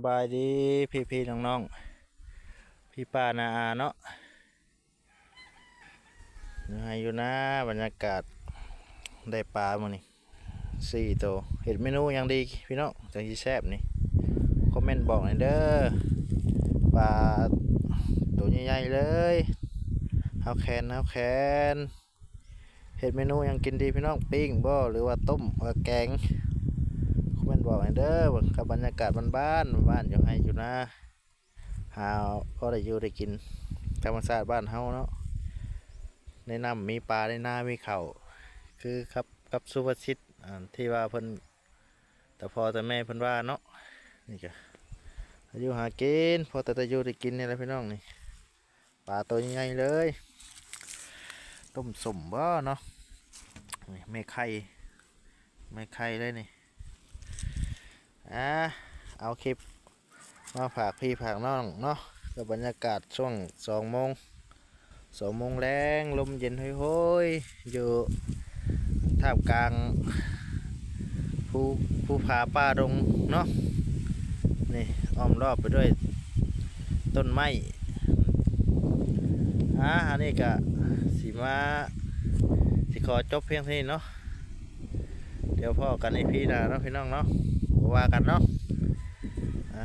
ສະບາຍດີພີ່ໆນ້ອງໆ ພີ່ປ້ານ້າອາເນາະ ຢູ່ໄຮ່ຢູ່ນາ ບັນຍາກາດໄດ້ປາມື້ນີ້ສີ່ໂຕ. ເຮັດເມນູຫຍັງດີພີ່ນ້ອງ ຈັ່ງຊິແຊບນີ້ ຄອມເມັນບອກແດ່ເດີ. ປາໂຕໃຫຍ່ໆເລີຍ ຮາວແຄນ ຮາວແຄນ. ເຮັດເມນູຫຍັງກິນດີພີ່ນ້ອງ ປີ້ງບໍ່ ຫຼືວ່າຕົ້ມ ຫຼືວ່າແກງ ຄອມເມັນບອກແດ່ເດີ. ກັບບັນຍາກາດບ້ານໆ ບ້ານຢູ່ໄຮ່ຢູ່ນາ ຫາພໍໄດ້ຢູ່ໄດ້ກິນ ທຳມະຊາດບ້ານເຮົາເນາະ ໃນນ້ຳມີປາ ໃນນາມີເຂົ້າ ຄືກັບ ກັບສຸພາສິດ ອ່າ ທີ່ວ່າເພິ່ນ ແຕ່ພໍ່ແຕ່ແມ່ເພິ່ນວ່າເນາະ. ນີ້ກະຫາຢູ່ຫາກິນ ພໍແຕ່ໄດ້ຢູ່ໄດ້ກິນນີ້ແຫຼະພີ່ນ້ອງນີ້. ປາໂຕໃຫຍ່ເລີຍ ຕົ້ມສົ້ມບໍ່ເນາະ. ນີ້ແມ່ໄຂ່ ແມ່ໄຂ່ເລີຍນີ້. ອາ ເອົາຄລິບມາຝາກພີ່ຝາກນ້ອງເນາະ ກັບບັນຍາກາດຊ່ວງສອງໂມງ ສອງໂມງແລງ ລົມເຢັນໂຮຍໆ ຢູ່ທ່າມກາງພູ ພູຜາປ່າດົງເນາະ. ນີ້ອ້ອມລອບໄປດ້ວຍຕົ້ນໄມ້. ອາ ອັນນີ້ກະຊິມາ ຊິຂໍຈົບພຽງເທົ່ານີ້ເນາະ. ດຽວພໍ້ກັນອີພີໜ້າເນາະພີ່ນ້ອງເນາະ ບໍ່ວ່າກັນເນາະ. ອາ